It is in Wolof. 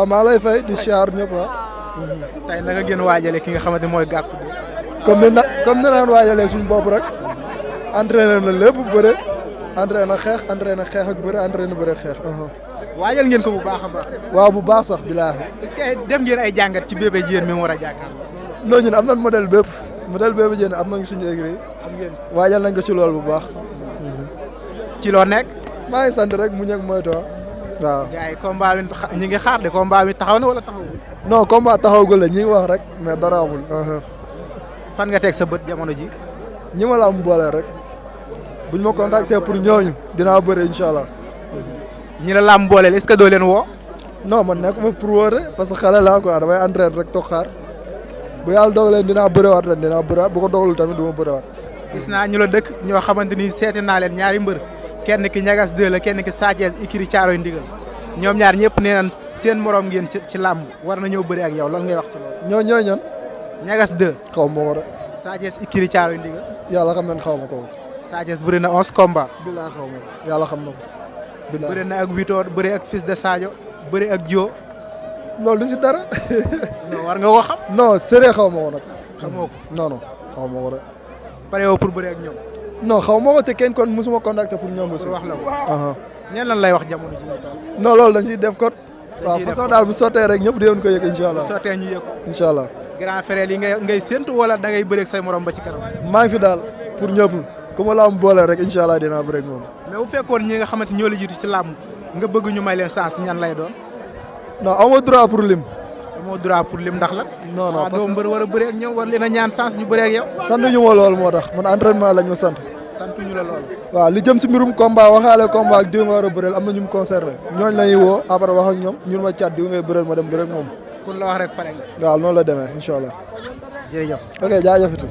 maa lay fay di siyaar ñëpp tey naka ngeen waajale ki nga xamante mooy Gackou. comme ni naan waajalee suñu bopp rek entraîné na lépp bëre entraîné na xeex ak bëre entraîné bëre xeex. waajal ngeen ko bu baax a baax. waaw bu baax sax bilaahi. est-ce que def ngeen ay jàngat ci Bébé Diène mi mu war a jàkkaarloo. non ñun am nañ modèle bépp Bébé Diène am nañ suñu écrit am ngeen waajal nañ ko ci loolu bu baax. ci loo nekk. maa ngi sant rek mu ñëg moytu waaw. gars yi combat bi ñi ngi xaar de combat bi taxaw na wala taxawul. non combat taxawagul la ñi ngi wax rek mais dara amul. fan nga teg sa bët jamono ji. ñi ma la am boole rek buñ ma contacter pour ñooñu dinaa bëre incha allah. ñi la làmb booleel est-ce que doo leen woo. non man nekkuma pour wóore parce que xale laa quoi damay entraîner rek toog xaar bu yàlla dogalee dinaa bëriwaat ren dinaa bëriwaat bu ko dogalul tamit du ma bëriwaat. gis naa ñu la dëkk ñoo xamante ni seeti naa leen ñaari mbër kenn ki ñagas 2 la kenn ki Sa Thiès ikiri Caaroy ndigal ñoom ñaar ñëpp nee nañ seen morom ngeen ci làmb war na ñëw bëri ak yow lan ngay wax ci loolu. ñooy ñan. ñagas 2. xaw ma ko de. Sa Thiès ikiri Caaroy ndigal. yàlla xam nañ xaw ma ko. Sa Thiès bëri na 11 combats. bilaa xaw ma ko yàlla xam na ko. bilaa bëri na ak Vitor bëri ak Fils de Sadio bëri ak Dio. loolu lu si dara. non war nga ko xam. non sérieux xaw ma ko nag. xamoo ko non xaw ma ko de. pare yow pour bëri ak ñoom. non xaw ma ko te kenn kon musuma contacter pour ñoom aussi. pour wax la ko. ñeen lan lay wax jamono ji ñu toll. non loolu dañ siy def kot. waaw façon daal bu sottee rek ñëpp dinañ ko yëg incha allah. bu sottee ñu yëg. incha allah. grand frère yi ngay séntu wala da ngay bëri ak say morom ba ci kanam. maa ngi fi daal pour ñëpp ku ma la am boole rek incha allah dinaa bëri ak moom. mais bu fekkoon ñi nga xamante ñoo la jiitu ci làmb nga bëgg ñu may leen chance ñan lay doon. non amoo droit pour lim. amoo droit pour lim ndax la. non non parce que mbër war a bëri ak ñoom war leen a ñaan chance ñu bëri ak yow. sant ñu ma lool moo tax man entraînement lañ ma sant. santuñu la lool. waaw li jëm si mbirum combat waxaale combat ak diw nga war a bëreel am na ñu mu concerné ñooñu la ñuy woo après wax ak ñoom ñun ma caat diw ngay bëreel ma dem bëre ak moom. kun la wax rek pare nga. waaw noonu la demee incha allah. jërëjëf. ok jaajëfati.